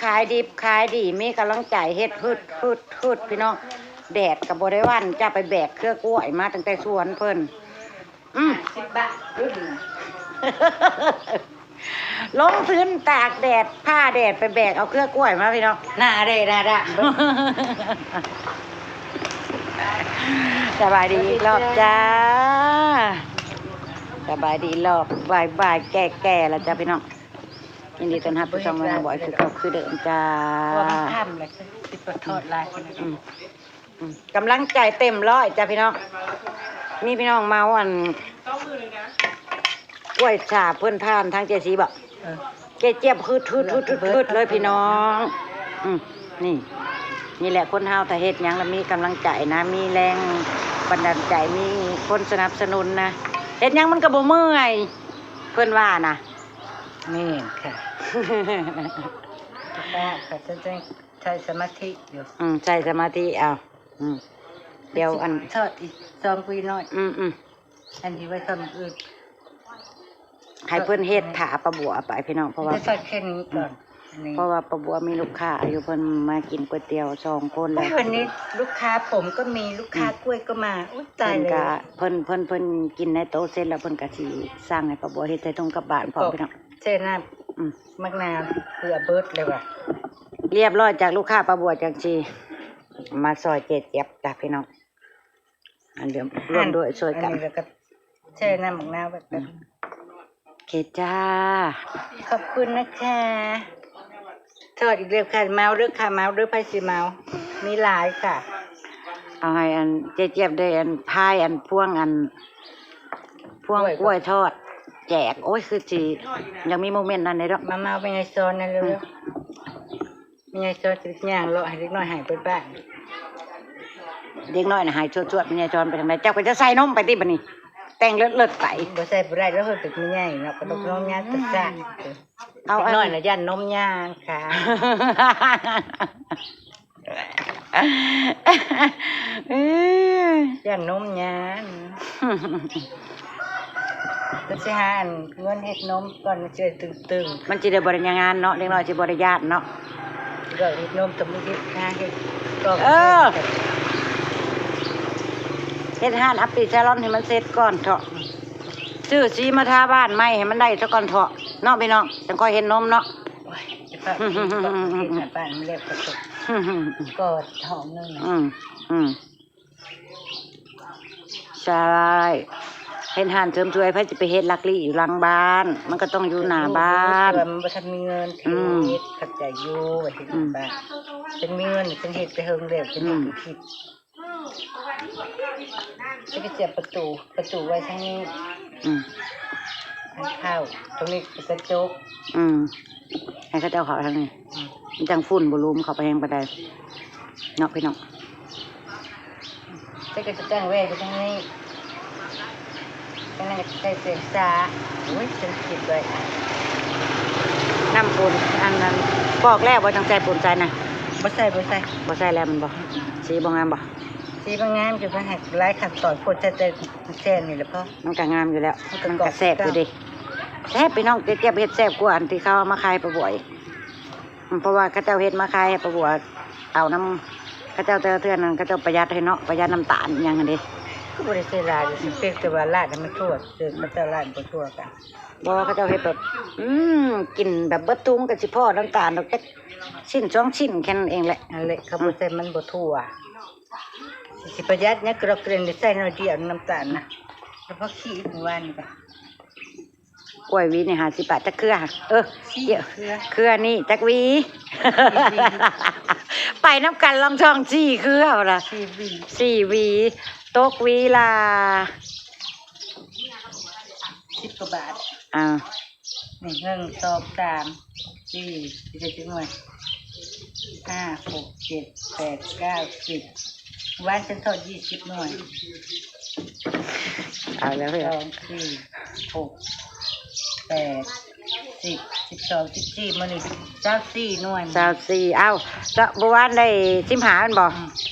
ຂາຍດິບຂາຍດີ ມີກຳລັງໃຈເຮັດຮຶດໆໆ ພີ່ນ້ອງ. ແດດກໍບໍ່ໄດ້ຫວັ່ນ ຈະໄປແບກເຄືອກ້ວຍມາຕັ້ງແຕ່ສວນເພິ່ນ. ອືມ ຫ້າສິບບາດ ລົງທຶນຕາກແດດ ຜ່າແດດໄປແບກເອົາເຄືອກ້ວຍມາ ພີ່ນ້ອງ. ໜ້າເດ້ ໜ້າດ້ານເບິດ. ສະບາຍດີອີກລອບຈ້າ ສະບາຍດີອີກລອບ ບ່າຍໆ ແກ່ໆ ແລ້ວຈ້າ ພີ່ນ້ອງ. ຍິນດີຕ້ອນຮັບສູ່ຊ່ອງແມ່ນາງບອຍຄືເກົ່າຄືເດີມຈ້າ. ເພາະວ່າມັນຄ່ຳແລ້ວ ຄືຊິບໍ່ທອດຫຼາຍປານໃດ. ອືມ ອືມ ກຳລັງໃຈເຕັມຮ້ອຍຈ້າ ພີ່ນ້ອງ. ມີພີ່ນ້ອງເມົາອັນ ກ້ວຍສາບເພິ່ນຜ່ານທາງເຈຊີບໍ? ເອີ ເຈຈຽບຮຶດໆໆໆເລີຍພີ່ນ້ອງ. ອືມ ນີ້ ນີ້ແຫຼະຄົນເຮົາ ຖ້າເຮັດຫຍັງແລ້ວມີກຳລັງໃຈນະ ມີແຮງບັນດານໃຈ ມີຄົນສະໜັບສະໜູນນະ ເຮັດຫຍັງມັນກໍບໍ່ເມື່ອຍ ເພິ່ນວ່ານະ. ແມ່ນຄ່ະ ແຕ່ກໍຈະໃຊ້ສະມາທິຢູ່. ອືມ ໃຊ້ສະມາທິເອົາ. ອືມ ດຽວອັນ ທອດອີກສອງປີນ້ອຍ. ອືມໆ ອັນທີ່ໄວ້ທອດມື້ອື່ນ ໃຫ້ເພິ່ນເຮັດຖ້າປ້າບົວໄປ ພີ່ນ້ອງ. ເພາະວ່າ ຈະທອດແຄ່ນີ້ກ່ອນ. ອືມ ນີ້ ເພາະວ່າປ້າບົວມີລູກຄ້າຢູ່ ເພິ່ນມາກິນກ໋ວຍຕຽວສອງຄົນແລ້ວ. ວັນນີ້ລູກຄ້າຜົມກໍມີ ລູກຄ້າ ອືມ ກ້ວຍກໍມາ. ໂອ້ຍ ຕາຍແລ້ວ. ເພິ່ນກໍ ເພິ່ນ ເພິ່ນ ເພິ່ນກິນໃນໂຕະເສັດແລ້ວ ເພິ່ນກໍຊິສັ່ງໃຫ້ປ້າບົວເຮັດໃສ່ຖົງກັບບ້ານພ້ອມ ພີ່ນ້ອງ. ແຊ່ນ້ຳ ອືມ ໝາກນາວ ເກືອເບິດເລີຍວ່າ. ລຽບຮ້ອຍ ຈາກລູກຄ້າປ້າບົວຈັ່ງຊິມາຊ່ອຍເຈຈຽບຈ້າ ພີ່ນ້ອງ. ອັນດຽວ ຮ່ວມດ້ວຍຊ່ວຍກັນ ອັນນີ້ແລ້ວກໍແຊ່ນ້ຳໝາກນາວໄວ້ກ່ອນ. ໂອເຄຈ້າ ຂອບຄຸນນະຄະ. ທອດອີກແລ້ວຄ່ະ ເມົາເດີຄ່ະ ເມົາເດີ ໃຜຊິເມົາ ມີຫຼາຍຄ່ະ. ເອົາໃຫ້ອັນເຈຈຽບໄດ້ອັນພາຍອັນພວງອັນພວງກ້ວຍທອດແຈກ. ໂອ້ຍ ຄືຊິຍັງມີໂມເມັນນັ້ນເດ້ເນາະ. ມາເມົາແມ່ຍາຍຊອນນັ້ນເລີຍ. ອືມ ແມ່ຍາຍຊອນຊິຍ່າງເລາະໃຫ້ເດັກນ້ອຍໃຫ້ເບິດບ້ານ. ເດັກນ້ອຍນະໃຫ້ຊວດໆ ແມ່ຍາຍຊອນໄປທາງໃດ ເຈົ້າກໍຈະໃສ່ນົມໄປຕິບັດນີ້ ແຕ່ງເລີດໆໄປ. ບໍ່ໃສ່ບໍ່ໄດ້ແລ້ວ ເຮົາເປັນແມ່ໃຫຍ່ເນາະ ກໍຕ້ອງ ອືມ ນອນຍາມຕະຊະ. ເອົາ ເດັກນ້ອຍນະຢ້ານນົມຍ່າງຄ່ະ. ຢ້ານນົມຍ່າງ. ກໍຊິຫາອັນເງິນເຮັດນົມກ່ອນ ມັນຊິໄດ້ຕຶງໆ ມັນຊິໄດ້ບໍ່ໄດ້ຍາງງານເນາະ ເດັກນ້ອຍຊິບໍ່ໄດ້ຢ້ານເນາະ. ກໍເຮັດນົມຕະມຸເຮັດຫາເຮັດກ່ອງ ເອີ ເຮັດຮ້ານອາປີ້ຊາລອນໃຫ້ມັນເສັດກ່ອນເຖາະ. ຊື້ສີມາທາບ້ານໃໝ່ໃຫ້ມັນໄດ້ຊະກ່ອນເຖາະເນາະ ພີ່ນ້ອງ ຈັ່ງຄ່ອຍເຮັດນົມເນາະ. ໂອ້ຍ ຈະປະເຮັດບ້ານມັນແລ້ວກໍ ກໍຫ້ອງໜຶ່ງ. ອືມ ອືມ. ໃຊ່ ເຮັດຮ້ານເສີມສວຍ ໃຜຊິໄປເຮັດລັກລີ້ຢູ່ຫຼັງບ້ານ ມັນກໍຕ້ອງຢູ່ໜ້າບ້ານ. ມັນບໍ່ທັນມີເງິນ ອືມ ເຮັດເຂົ້າໃຈຢູ່ ວ່າເຮັດ ອືມ ບ້ານ ຄັນມີເງິນ ຄັນເຮັດໄປເຫິງແລ້ວ ຄັນເຮັດ ອືມ ຄິດ. ຊິໄປສຽບປະຕູ ປະຕູໄວ້ທາງນີ້. ອືມ ໃຫ້ເຂົ້າ ຕົງນີ້ເປັນກະຈົກ. ອືມ ໃຫ້ເຂົາເຈົ້າເຂົ້າທາງນີ້. ອືມ ມັນຈັ່ງຝຸ່ນບໍ່ລົມເຂົ້າໄປແຮງປານໃດເນາະ ພີ່ນ້ອງ. ແລ້ວກໍຈະຕັ້ງແວ່ໄປທາງນີ້ ອັນນັ້ນກໍໃສ່ເສງສາ. ໂອ້ຍ ເປັນຄິດໄວ້ ນ້ຳປູນ ອັນນັ້ນ ປອກແລ້ວບໍ່ ຕ້ອງໃສ່ປູນໃສ່ນະ? ບໍ່ໃສ່ ບໍ່ໃສ່ ບໍ່ໃສ່ແລ້ວແມ່ນບໍ່? ອືມ ສີບໍ່ງາມບໍ່? ສີບໍ່ງາມ ຈະໄປໃຫ້ຫຼາຍຂັ້ນຕອນໂພດ ໃສ່ແຕ່ແຊນນີ້ແຫຼະພໍ. ມັນກໍງາມຢູ່ແລ້ວ ມັນກໍແຊບຢູ່ເດ້. ແຊບ ພີ່ນ້ອງ ເຈຈຽບເຮັດແຊບກວ່າອັນທີ່ເຂົາເອົາມາຂາຍປາບວຍ. ອືມ ເພາະວ່າເຂົາເຈົ້າເຮັດມາຂາຍໃຫ້ປາບວ ເອົານຳເຂົາເຈົ້າ ແຕ່ລະເທື່ອນັ້ນເຂົາເຈົ້າປະຢັດໃຫ້ເນາະ ປະຢັດນ້ຳຕານອີ່ຫຍັງຫັ້ນເດ້. ຄືບໍ່ໄດ້ໃສ່ຫຼາຍ ຊິເປັກແຕ່ວ່າລາດໃຫ້ມັນທົ່ວ ເອີ ເຂົາເຈົ້າລາດບໍ່ທົ່ວກັນ. ບໍ່ ເຂົາເຈົ້າເຮັດແບບ ອືມ ກິນແບບເບິດຖົງກໍຊິພໍນ້ຳຕານດອກ ຈັກຊິ້ນສອງຊິ້ນແຄ່ນັ້ນເອງແຫຼະ. ນັ້ນແຫຼະ ເຂົາບໍ່ໃສ່ມັນບໍ່ທົ່ວ. ຊິປະຢັດຫຍັງກະດອກກະເດັນ ໄດ້ໃສ່ໜ້ອຍດຽວນ້ຳຕານນະ. ແລ້ວພໍຂີ້ອີກມື້ວານນີ້ກະ ກ້ວຍຫວີນີ້ຫ້າສິບບາດ ຈັກເຄືອ? ເອີ ສີ່ເຄືອ ເຄືອນີ້ຈັກຫວີ? ສີ່ຫວີ ໄປນຳກັນລອງຊ່ອງ ສີ່ເຄືອພຸ້ນລະ ສີ່ຫວີ ສີ່ຫວີ ຕົກຫວີລະ ສິບກວ່າບາດ. ອ່າ ນີ້ ໜຶ່ງ ສອງ ສາມ ສີ່ ຊິໄດ້ຈັກໜ່ວຍ? ຫ້າ ຫົກ ເຈັດ ແປດ ເກົ້າ ສິບ ວານຊັ້ນທອດ ຊາວໜ່ວຍ. ເອົາແລ້ວເຮີ້ຍ ສອງ ສີ່ ຫົກ ແປດ ສິບ ສິບສອງ ສິບສີ່ ມື້ນີ້ ຊາວສີ່ໜ່ວຍ ຊາວສີ່. ເອົ້າ ເຈົ້າ ເມື່ອວານໄດ້ສິບຫ້າແມ່ນບໍ່? ອືມ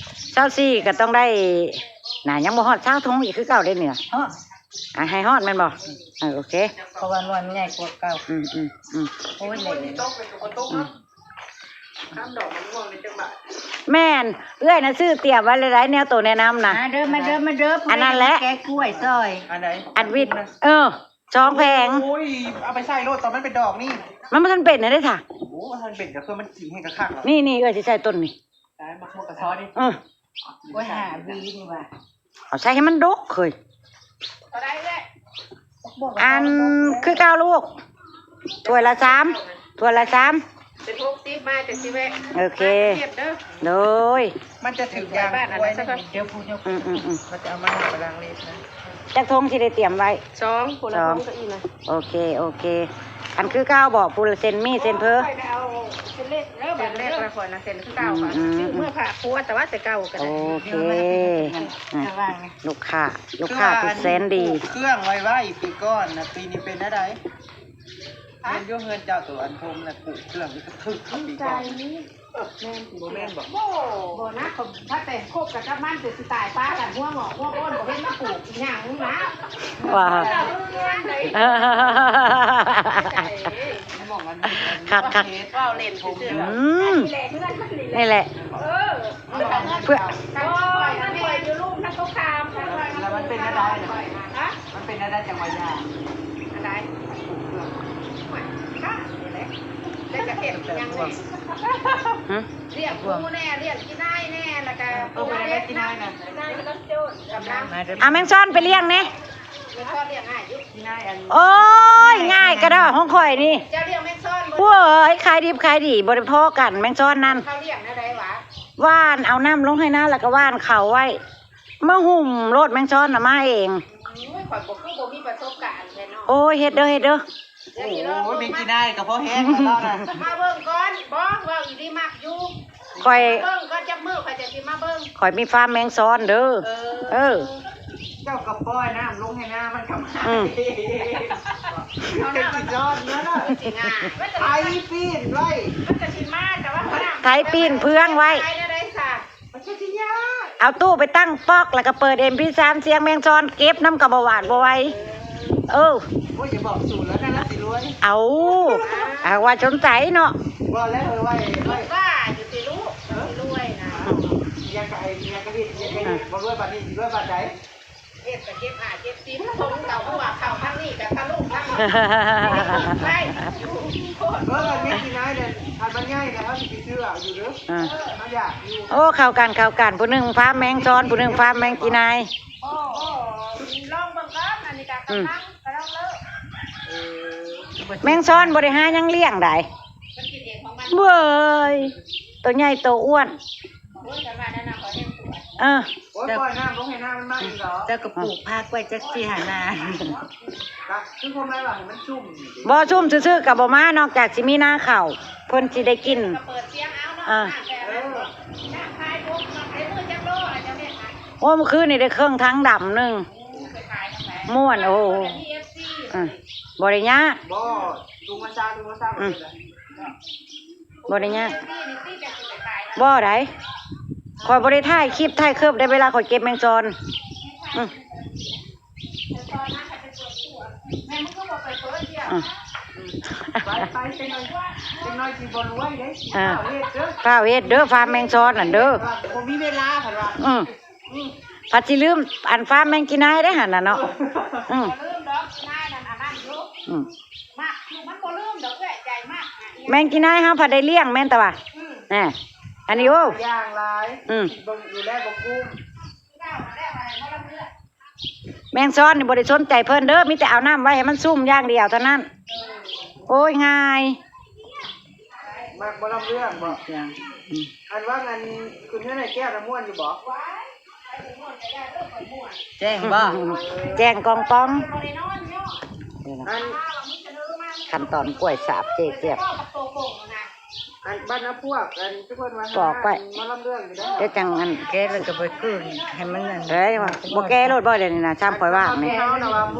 ຊາວສີ່ກໍຕ້ອງໄດ້ ໜ້າ ຍັງບໍ່ຮອດຊາວຖົງອີກຄືເກົ່າເດ້ນີ້ນະ. ຮອດ ອ່າ ໃຫ້ຮອດແມ່ນບໍ່? ເອີ ໂອເຄ ເພາະວ່າໜ່ວຍມັນໃຫຍ່ກວ່າເກົ່າ. ອືມ ອືມ ອືມ ໂອ້ຍ ເລະ ອືມ. ນ້ຳດອກມະມ່ວງນີ້ຈັກບາດ? ແມ່ນ ເອື້ອຍນະຊື້ຕຽມໄວ້ແລ້ວໄດ໋ ແນວໂຕແນະນຳນະ. ມາເດີ ມາເດີ ມາເດີ ອັນນັ້ນແຫຼະ ແກະກ້ວຍຊອຍ. ອັນໃດ? ອັນວິດ ເອີ ສອງແຜງ. ໂອ້ຍ ເອົາໄປໃສ່ໂລດ ຕອນມັນເປັນດອກນີ້. ມັນບໍ່ທັນເປັນນະເດ້ຊະ. ໂອ້ ບໍ່ທັນເປັນກໍຄືມັນກິນແຫ້ງຄັກໆແລ້ວ. ນີ້ໆ ເອື້ອຍຊິໃສ່ຕົ້ນນີ້. ໄດ້ ໝາກມ່ວງກະຊອຍນີ້. ເອີ ໂອ້ຍ ຫ້າຫວີນີ້ວ່າ ເອົາໃສ່ໃຫ້ມັນດົກເຮີ້ຍ. ເທົ່າໃດເອື້ອຍ? ອັນຄືເກົ່າລູກ ຖ້ວຍລະສາມ ຖ້ວຍລະສາມ ເປັນຫົກສິບ ມາຈັ່ງຊິແວະ. ໂອເຄ ມາເກັບເດີ. ໂດຍ ມັນຈະຖືກຢາງ ດຽວພຸ້ນ ອືມໆໆ ມັນຈະເອົາມາລ້າງເລັບນະ. ຈັກຖົງຊິໄດ້ຕຽມໄວ້? ສອງ ຄົນລະຖົງກໍອີ່ມລະ. ໂອເຄ ໂອເຄ ອັນຄືເກົ່າບໍ? ຜູ້ລະເສັ້ນໝີ່ເສັ້ນເພີ. ຂ້ອຍໄດ້ເອົາເສັ້ນເລັກເດີ ເສັ້ນເລັກລະຂ້ອຍນະ ເສັ້ນຄືເກົ່າ. ອືມໆໆ ຊື້ເມືອຝາກຄົວ ແຕ່ວ່າແຕ່ເກົ່າກໍໄດ້. ໂອເຄ ອ່ະ ລູກຄ້າ ລູກຄ້າຜູ້ແສນດີ. ຄືວ່າອັນປູກເຄື່ອງໄວ້ໆ ປີກ່ອນນະ ປີນີ້ເປັນແນວໃດ? ແມ່ນຢູ່ເຮືອນເຈົ້າໂຕອັນພົມນະ ປູກເຄື່ອງນີ້ກໍຖືກປີກ່ອນ. ແມ່ນ ບໍ່ແມ່ນບໍ? ບໍ່ ບໍ່ນະ ເຂົາພາແຕ່ງຄົບກັນກັບມັນ ແຕ່ຊິຕາຍປາກັນ ຫົວງອກຫົວໂອນ ບໍ່ເຫັນມາປູກອີ່ຫຍັງນະ. ວ່າ ຄັກໆ ເວົ້າເລ່ນຊື່ໆ. ອືມ ນີ້ແຫຼະ ເອີ ເພື່ອ ເພື່ອ ເຮືອນຂ້ອຍຢູ່ລຸ່ມທາງຕົງຂ້າມ. ແລ້ວມັນເປັນແນວໃດນະ? ຮະ? ມັນເປັນແນວໃດຈັ່ງວ່າຢ່າ? ອັນໃດ? ປູກເຄື່ອງ. ໂອ້ຍ ກະນີ້ແຫຼະ ແລ້ວຈະເຮັດອີ່ຫຍັງແດ່? ຮະ? ລ້ຽງໝູແດ່ ລ້ຽງຂີ້ນາຍແດ່ ແລ້ວກະ ເອີ ໄປລ້ຽງຂີ້ນາຍນະ ກິນນາຍກັບໂຈນກຳລັງ. ເອົາແມງຊອນໄປລ້ຽງແດ່. ແມງຊອນລ້ຽງງ່າຍຢູ່ ຂີ້ນາຍອັນ. ໂອ້ຍ ງ່າຍກະດອກຂອງຂ້ອຍນີ້. ເຈົ້າລ້ຽງແມງຊອນບໍ່? ໂອ້ຍ ຂາຍດິບຂາຍດີ ບໍ່ໄດ້ພໍກັນແມງຊອນນັ້ນ. ເຂົາລ້ຽງແນວໃດຫວາ? ຫວ່ານ ເອົານ້ຳລົງໃຫ້ນາ ແລ້ວກະຫວ່ານເຂົ້າໄວ້. ມາຫຸ້ມໂລດ ແມງຊອນນະມາເອງ. ໂອ້ຍ ຂ້ອຍບໍ່ ຄືບໍ່ມີປະສົບການແທ້ເນາະ. ໂອ້ຍ ເຮັດເດີ ເຮັດເດີ. ໂອ້ຍ ແມ່ງຂີ້ນາຍກໍພໍແຮງແລ້ວນະ. ມາເບິ່ງກ່ອນ ບໍ່ ເວົ້າອີ່ຫຼີມັກຢູ່. ຂ້ອຍ ເບິ່ງກ່ອນ ຈັກມື້ຂ້ອຍຈະຊິມາເບິ່ງ. ຂ້ອຍມີຟາມແມງຊອນເດີ. ເອີ ເອີ ເຈົ້າກໍປ່ອຍນ້ຳລົງໃຫ້ນາ ມັນກໍມາ. ອືມ ເອົານ້ຳມັນຈອນເດີ ຊິງ່າຍ ໄຖປີ້ນໄວ້ ມັນກໍຊິມາ ແຕ່ວ່າ ໄຖປີ້ນເຟືອງໄວ້ ໄປແນວໃດຊະ? ເອົາຕູ້ໄປຕັ້ງປອກ ແລ້ວກໍເປີດເອັມພີສາມ ສຽງແມງຊອນ ເກັບນຳກໍບໍ່ຫວາດບໍ່ໄຫວ. ເອີ ໂອ້ຍ ຢ່າບອກສູນແລ້ວນະ ລາວຊິລວຍ. ເອົາ ຫາກວ່າສົນໃຈເນາະ. ບໍ່ແລ້ວ ເອີ ໄວ້ ໄວ້ ວ່າຢູ່ຕິລູກ ເອີ ຊິລວຍນະ. ຍັງກະໄອ້ ຍັງກະເຮັດ ຍັງກະເຮັດ ບໍ່ລວຍບາດນີ້ ຊິລວຍບາດໃດ? ເຮັດກະເກັບຫ້າເກັບສິບ ຄົນເກົ່າ ເພາະວ່າເຂົ້າທາງນີ້ກະທະລຸທາງນີ້ໄປ. ເອີ ແມ່ງກິນໄດ້ເດ້ ອັນມັນໃຫຍ່ແລ້ວ ເຮົາຊິໄປຊື້ເອົາຢູ່ເດີ. ອ່າ ເຮົາຢາກຢູ່. ໂອ້ ເຂົ້າກັນ ເຂົ້າກັນ ຜູ້ໜຶ່ງຟາມແມງຊອນ ຜູ້ໜຶ່ງຟາມແມງກິນໄດ້. ໂອ້ ລອງເບິ່ງກ່ອນ ອັນນີ້ກະກຳລັງ ອືມ ກຳລັງເລີກ. ເອີ ແມງຊອນບໍ່ໄດ້ຫາຫຍັງລ້ຽງໃດ໋. ມັນກິນເອງຂອງມັນ. ເວີຍ ໂຕໃຫຍ່ໂຕອ້ວນ. ໂອ້ຍ ຄັນວ່ານັ້ນນະ ຂ້ອຍແຮງປວດ. ເອີ ໂອ້ຍ ເຈົ້າ ປ່ອຍນ້ຳລົງໃຫ້ນ້ຳມັນມາອີກເນາະ. ເຈົ້າກໍປູກຜັກໄວ້ຈັກສີ່ຫ້າໜ້າ. ກະຄືຄວາມໝາຍວ່າໃຫ້ມັນຊຸ່ມ. ບໍ່ຊຸ່ມຊື່ໆກໍບໍ່ມາ ນອກຈາກຊິມີນາເຂົ້າ ເພິ່ນຊິໄດ້ກິນ. ກໍເປີດສຽງເອົາເນາະ. ອ່າ ນ້ຳແບບນັ້ນ. ເອີ ນ້ຳຄາຍບົກເນາະ ໃຊ້ມືຈັກໂລລະເຈົ້າເຮັດນະ? ໂອ້ ເມື່ອຄືນນີ້ໄດ້ເຄິ່ງຖັງດຳໜຶ່ງ. ໂອ້ ໄປຂາຍທາງໃດ? ມ່ວນ ໂອ້ ເພິ່ນກໍມີເອັຟຊີ. ອ່າ ບໍ່ໄດ້ຍາກ. ບໍ່ ລຸງມາຊາ ລຸງມາຊາ. ອືມ ບໍ່ໄດ້ຍາກ. ບໍ່ໃດ໋ ຂ້ອຍບໍ່ໄດ້ຖ່າຍຄລິບຖ່າຍເຄີບໃດ ເວລາຂ້ອຍເກັບແມງຊອນ. ອືມ ອືມ ໄປ ໄປ ຈັກໜ້ອຍ ຈັກໜ້ອຍຊິບໍ່ລວຍເດ້. ອ່າ ຟ້າວເຮັດເດີ ຟ້າວເຮັດເດີ ຟາມແມງຊອນນັ້ນເດີ. ບໍ່ມີເວລາ ເພິ່ນວ່າ. ອືມ ພັດຊິລືມອັນຟາມແມງກີນາຍເດ້ຫັ້ນນະເນາະ. ອືມ ບໍ່ລືມດອກ ກີນາຍນັ້ນອັນນັ້ນຢູ່. ອືມ ມັກຢູ່ ມັນບໍ່ລືມດອກເອື້ອຍ ໃຈມັກນະ. ແມງກີນາຍເຮົາພັດໄດ້ລ້ຽງແມ່ນຕະຫວາ. ອືມ ແນ່ ອັນນີ້ ໂອ້ ຢ່າງຫຼາຍ. ອືມ ເບິ່ງຢູ່ແລ້ວບໍ່ກຸ້ມ. ແມງຊອນນີ້ບໍ່ໄດ້ສົນໃຈເພິ່ນເດີ ມີແຕ່ເອົານ້ຳໄວ້ໃຫ້ມັນຊຸ່ມຢ່າງດຽວເທົ່ານັ້ນ. ໂອ້ຍ ງ່າຍ. ມັກໝໍລຳເລື່ອງບໍ? ອືມ ອັນວ່າອັນຂຶ້ນເຮືອນໃຫ້ແກ້ວນະ ມ່ວນຢູ່ບໍ? ແຈ້ງບໍ? ແຈ້ງກອງປອງ. ອັນ ຂັ້ນຕອນກ້ວຍສາບເຈຈຽບ. ອັນບັດນະພວກ ອັນ ທຸກຄົນວ່າ ປອກໄປ ໝໍລຳເລື່ອງຢູ່ເດີ ແລ້ວຈັ່ງອັນ ແກະແລ້ວກໍໄປກຶ້ງໃຫ້ມັນອັນ ເອີຍ ບໍ່ແກະໂລດບໍ່ ດຽວນີ້ນະ ຊຳຂ້ອຍວ່າງນີ້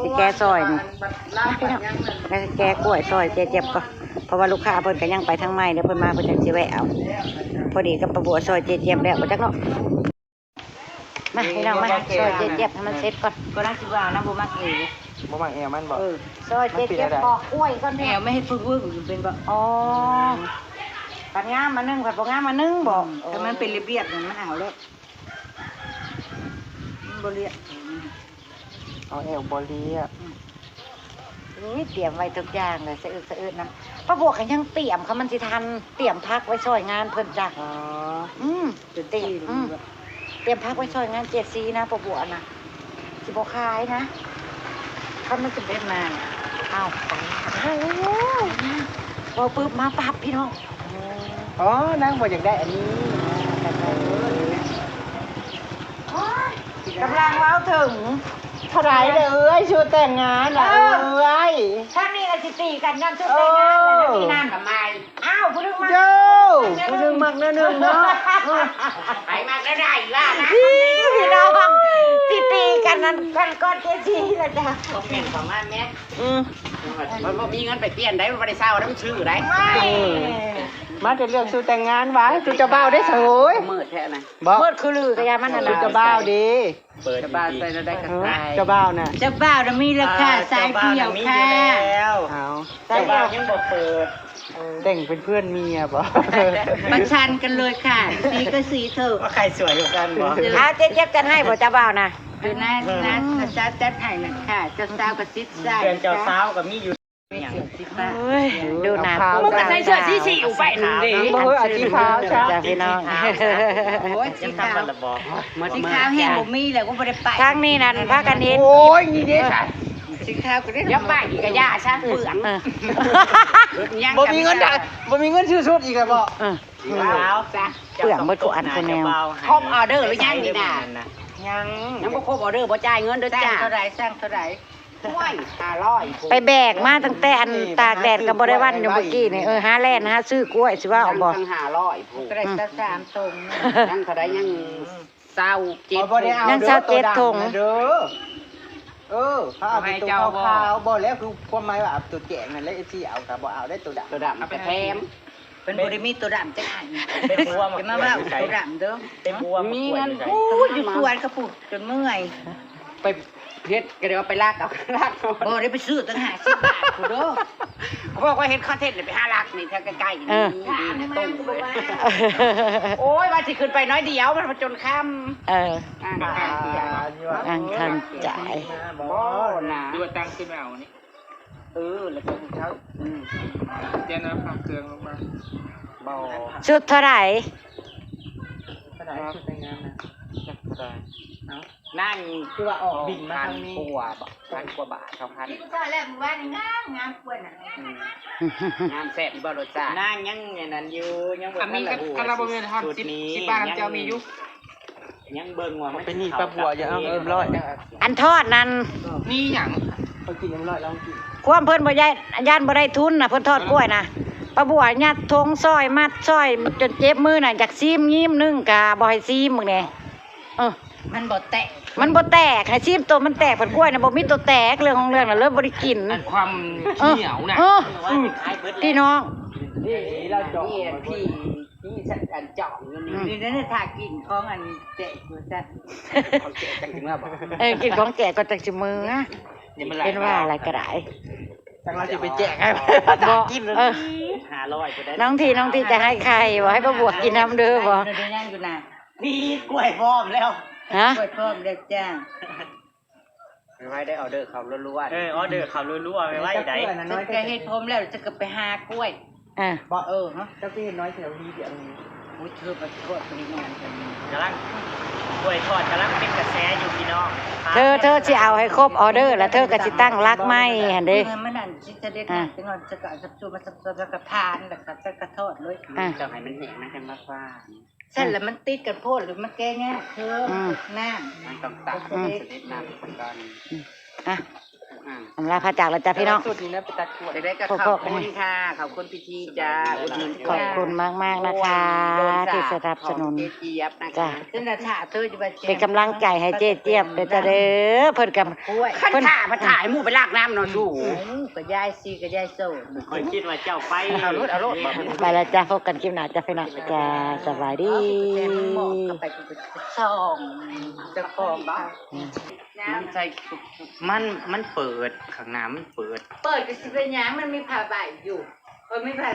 ຊິແກະຊອຍນີ້. ມາພີ່ນ້ອງ ແລ້ວແກະກ້ວຍຊອຍເຈຈຽບກ່ອນ ເພາະວ່າລູກຄ້າເພິ່ນກໍຍັງໄປທາງໃໝ່ເດ້ ເພິ່ນມາເພິ່ນຈັ່ງຊິແວະເອົາ. ພໍດີກັບປ້າບົວຊອຍເຈຈຽບແລ້ວບໍ່ຈັກເນາະ. ມາພີ່ນ້ອງ ມາຊ່ອຍເຈຈຽບໃຫ້ມັນເສັດກ່ອນ. ກໍນາງຊິວ່ານາງບໍ່ມັກແອວ ບໍ່ມັກແອວມັນບໍ? ເອີ ຊ່ອຍເຈຈຽບປອກກ້ວຍກ່ອນ. ແອວມັນເຮັດປຶ້ງໆຢູ່ເປັນບໍ? ອໍ ອືມ ຄັນງາມອັນໜຶ່ງ ຄັນບໍ່ງາມອັນໜຶ່ງບໍ? ອືມ ໂອ້ ຄັນມັນເປັນລະບຽບນີ້ ມັນເອົາໂລດ ມັນບໍ່ລຽບ. ເອົາແອວບໍ່ລຽບ. ອືມ ອຸ້ຍ ຕຽມໄວ້ທຸກຢ່າງແຫຼະ ສະອຶດສະອຶດນຳ. ປ້າບົວກໍຍັງຕຽມ ຄັນມັນຊິທັນ ຕຽມຜັກໄວ້ຊ່ອຍງານເພິ່ນຈ້ະ. ອໍ ອືມ ຕຽມ ອືມ ຕຽມຜັກໄວ້ຊ່ອຍງານເຈຊີນະ ປ້າບົວນະ ຊິບໍ່ຂາຍນະ ຄັນມັນຈະເປັນມາ. ອ້າວ ຕາຍແລ້ວ ເວົ້າປຶບມາປັບ ພີ່ນ້ອງ. ອໍ ນາງບໍ່ຢາກໄດ້ອັນນີ້. ໂອ້ຍ ກຳລັງເວົ້າເຖິງ ເທົ່າໃດເດີ້ເອື້ອຍ ຊຸດແຕ່ງງານນະ ເອີ ເອື້ອຍ. ທາງນີ້ລະຊິຕີກັນຍ້ອນຊຸດແຕ່ງງານ ເອີ ແລ້ວທາງນີ້ນັ້ນທຳໄມ? ອ້າວ ຜູ້ໜຶ່ງມັກ ໂຢ ຜູ້ໜຶ່ງມັກແນວໜຶ່ງເນາະ ໃຜມັກແນວໃດວ່ານະ. ອີ ພີ່ນ້ອງ ຊິຕີກັນນັ້ນ ກັນກ່ອນເຈຊີລະຈ້າ. ຄອມເມັນເຂົ້າມາແມ່. ອືມ ມັນບໍ່ມີເງິນໄປປ່ຽນໄດ໋ ມັນບໍ່ໄດ້ເຊົ່າໄດ໋ ມັນຊື້ໄດ໋. ອືມ ມາແຕ່ເລື່ອງຊຸດແຕ່ງງານຫວາ ຊຸດເຈົ້າບ່າວເດ້ ສະໂຫຍ ມືດແທ້ນະ ບໍ່ ມືດຄືລືກະຍາມັນຫັ້ນນະ ຊຸດເຈົ້າບ່າວເດ້. ເຈົ້າບ່າວໃສ່ແນວໃດກໍໃສ່ ເຈົ້າບ່າວນະ ເຈົ້າບ່າວນະມີລາຄາ ອ່າ ສາຍດ່ຽວຄ່ະ. ເຈົ້າບ່າວຍັງບໍ່ເປີດ ເອີ ແຕ່ງເປັນເພື່ອນເມຍບໍ? ປະຊັນກັນເລີຍຄ່ະ ສີກໍສີເຖາະ ວ່າໃຜສວຍກວ່າກັນບໍ? ເອົາ ເຈັດ ຈັດໃຫ້ບໍ ເຈົ້າບ່າວນະ? ຢູ່ນະ ນະ ນະ ຈັດໃຫ້ນະຄ່ະ ເຈົ້າສາວກໍສິດໃສ່ ເພື່ອນເຈົ້າສາວກໍມີຢູ່. ໂອ້ຍ ດູໜ້າ ມຶງກໍໃສ່ເສື້ອສີສີວໄປນັ້ນເດ້. ເອີ ເອົາສີຂາວຊະ ຈ້າ ພີ່ນ້ອງ. ໂອ້ຍ ສີຂາວ ສີຂາວແຮງບໍ່ມີແລ້ວ ບໍ່ໄດ້ໄປ. ທາງນີ້ນັ້ນພາກັນເຮັດ ໂອ້ຍ ນີ້ເດ້ ສີຂາວກໍໄດ້ ຢ່າໄປອີກກະຢ່າຊະ ເປືອງ. ເອີ ບໍ່ມີເງິນໄດ້ ບໍ່ມີເງິນຊື້ຊຸດອີກແລ້ວບໍ? ເອີ ເປືອງເບິດທຸກອັນທຸກແນວ. ຄົບອໍເດີຫຼືຍັງນີ້ນະ? ຍັງ ຍັງບໍ່ຄົບອໍເດີ ບໍ່ຈ່າຍເງິນເດີຈ້າ. ສັ່ງເທົ່າໃດ? ສັ່ງເທົ່າໃດ? ໂອ້ຍ ຫ້າຮ້ອຍ ໄປແບກມາຕັ້ງແຕ່ອັນຕາກແດດກໍບໍ່ໄດ້ວັນຢູ່ເມື່ອກີ້ນີ້. ເອີ ຫາແລ່ນຫາຊື້ກ້ວຍ ຊິວ່າເອົາບໍ່? ຕັ້ງຫ້າຮ້ອຍພຸ້ນ ກໍໄດ້ຊາວສາມຖົງ. ຍັງເທົ່າໃດ? ຍັງຊາວເຈັດ ຍັງຊາວເຈັດຖົງເດີ. ເອີ ເຂົາເອົາເປັນໂຕຂາວໆ ບໍ່ແລ້ວ ຄືຄວາມໝາຍວ່າເອົາໂຕແຈ້ງຫັ້ນແຫຼະ ເອັຟຊີເອົາກໍບໍ່ເອົາໄດ້ໂຕດຳ ໂຕດຳກໍແຖມ. ເພິ່ນບໍ່ໄດ້ມີໂຕດຳຈັກອັນ. ໄປບົວມາ ຢ່າມາເວົ້າໂຕດຳເດີ. ໄປບົວມາ ມີເງິນ ໂອ້ຍ ຢູ່ສວນເຂົາພຸ້ນ ຈົນເມື່ອຍ. ໄປເຮັດກໍໄດ້ວ່າໄປລັກເອົາ ລັກເອົາ. ບໍ່ໄດ້ໄປຊື້ຕັ້ງຫ້າສິບບາດພຸ້ນເດີ. ເຂົາບອກວ່າເຮັດຄອນເທັນແລ້ວໄປຫາລັກນີ້ແຖວໃກ້ໆ ນີ້ ເອີ ນີ້ ໂອ້ຍ ວ່າຊິຂຶ້ນໄປໜ້ອຍດຽວ ມັນມາຈົນຄ່ຳ. ເອີ ອ່າ ອ່າງທາງຈ່າຍ ບໍ່ນະ ຫຼືວ່າຕັ້ງຂຶ້ນມາເອົານີ້. ເອີ ແລ້ວກໍເຂົາ ອືມ ຢ້ານວ່າພາເຄື່ອງລົງມາ. ບໍ່ ຊຸດເທົ່າໃດ? ເທົ່າໃດ? ຊຸດແຕ່ງງານນະ ຈັກເທົ່າໃດ? ເອົ້າ ນາງຄືວ່າອອກບິນມາທາງນີ້ ພັນກວ່າບາດ ພັນກວ່າບາດ ສອງພັນ. ກິນເຂົ້າແລ້ວມື້ວານນີ້ງາມ ງາມກວ່ານະ. ອືມ ງາມແຊບຢູ່ບໍ່ ລົດຊາດ? ນາງຍັງອັນນັ້ນຢູ່ ຍັງບໍ່ທັນລະຮູ້. ຄັນວ່າບໍ່ແມ່ນຮອດສິບ ສິບບາດ ເຈົ້າມີຢູ່. ຍັງເບິ່ງວ່າມັນເປັນໜີ້ປາບົວຢູ່ ເອົາເອັມຮ້ອຍ. ອັນທອດນັ້ນ ໜີ້ຫຍັງ? ເຂົາກິນເອັມຮ້ອຍ ລາວກິນ. ຄວາມເພິ່ນບໍ່ຢ້ານ ຢ້ານບໍ່ໄດ້ທຶນນະ ເພິ່ນທອດກ້ວຍນະ. ປາບົວຍັດຖົງຊອຍ ມັດຊອຍ ຈົນເຈັບມືນະ. ຢາກຊີມຍິ້ມໜຶ່ງກະບໍ່ໃຫ້ຊີມ ເບິ່ງແດ່. ເອີ ມັນບໍ່ແຕກ ມັນບໍ່ແຕກ ໃຫ້ຊີມໂຕມັນແຕກ. ເພິ່ນກ້ວຍນະ ບໍ່ມີໂຕແຕກ ເລື່ອງຂອງເລື່ອງນະ ເລີຍບໍ່ໄດ້ກິນ. ອັນຄວາມ ເອີ ໜຽວນະ ເອີ ອືມ ພີ່ນ້ອງ ນີ້ລາວຈອງ ນີ້ ພີ່ ນີ້ສັກອັນຈອງຢູ່ນີ້ ອືມ ນີ້ ນີ້ຖ້າກິນຂອງອັນແຈກວ່າຊັ້ນ ຂອງແຈກຈັ່ງຊິເມືອບໍ່? ເອີ ກິນຂອງແຈກກ່ອນຈັ່ງຊິເມືອ. ເປັນວ່າອະໄລກໍໄດ້ ຈັກລາວຊິໄປແຈກໃຫ້ ບໍ່ ກິນ ເອີ ຫ້າຮ້ອຍພຸ້ນເດ້. ນ້ອງທີ ນ້ອງທີຈະໃຫ້ໄຂ່ບໍ່? ໃຫ້ປ້າບົວກິນນຳເດີບໍ່? ໄດ້ຍັງຢູ່ນະ ມີກ້ວຍພ້ອມແລ້ວ ຮະ ກ້ວຍພ້ອມແລ້ວຈ້າ. ໄວໆ ໄດ້ອອເດີເຂົ້າລົວໆ. ເອີ ອອເດີເຂົ້າລົວໆ ໄວໆ ໄດ້. ຈະເຮັດພ້ອມແລ້ວ ຈະກໍໄປຫາກ້ວຍ. ເອີ ບໍ່ ເອີ ຮະ ເຈົ້າຄືເຮັດນ້ອຍແຖວນີ້ດຽວນີ້. ໂອ້ຍ ເທີໄປທອດໄປນອນກັນ ກຳລັງ ກ້ວຍທອດກຳລັງເປັນກະແສຢູ່ພີ່ນ້ອງ. ເທີ ເທີຊິເອົາໃຫ້ຄົບອອເດີ ແລ້ວເທີກໍຊິຕັ້ງຫຼັກໃໝ່ຫັ້ນເດ້. ມັນອັນຊິຈະເດັດ ອ່າ ຈັ່ງນັ້ນ ຈະກໍເອົາສັບຊູມາສັບຊອນ ແລ້ວກໍທານ ແລ້ວກໍ ແລ້ວກໍທອດເລີຍ. ອ່າ ເຈົ້າໃຫ້ມັນແຫ້ງ ມັນຈັ່ງມາຟາດ. ຊັ້ນລະມັນຕິດກັນໂພດ ຫຼືມັນແກ່ຍາກເພີ່ມ ອືມ ນ້ຳ ມັນຕ້ອງຕັກ ອືມ ສະເດັດນ້ຳກ່ອນ. ອ່ະ ອຳລາພາຈາກແລ້ວຈ້າພີ່ນ້ອງ. ຊຸດນີ້ນະ ໄປຕັດກ້ວຍ ໄດ້ກໍຂອບຄຸນຄ່ະ ຂອບຄຸນພິທີຈ້າ ອຸດໜູນ ຂອບຄຸນມາກໆນະຄະ ທີ່ສະໜັບສະໜູນ ຂອງເຈຈຽບນະຄະ ຈ້າ ເປັນກຳລັງໃຈໃຫ້ເຈຈຽບເດີຈ້າເດີ. ເພິ່ນກໍ ຄັນຖ້າມາຖ່າຍໝູ່ໄປລາກນ້ຳເນາະສູ. ກໍຍາຍຊີ ກໍຍາຍໂສດ ຂ້ອຍຄິດວ່າເຈົ້າໄປ ເອົາໂລດ ເອົາໂລດ. ໄປແລ້ວຈ້າ ພົບກັນຄລິບໜ້າຈ້າພີ່ນ້ອງ ຈ້າ ສະບາຍດີ. ເອົາຊິໄປແຕ່ໝອກກໍໄປ ສອງ ເຈົ້າຂອງບໍ່ ມັນໃສ່ ມັນ ມັນເປີດ ຂ້າງໜ້າມັນເປີດ ເປີດກໍຊິເປັນຫຍັງ ມັນມີຜ້າໃບຢູ່ ເອີ ມີຜ້າ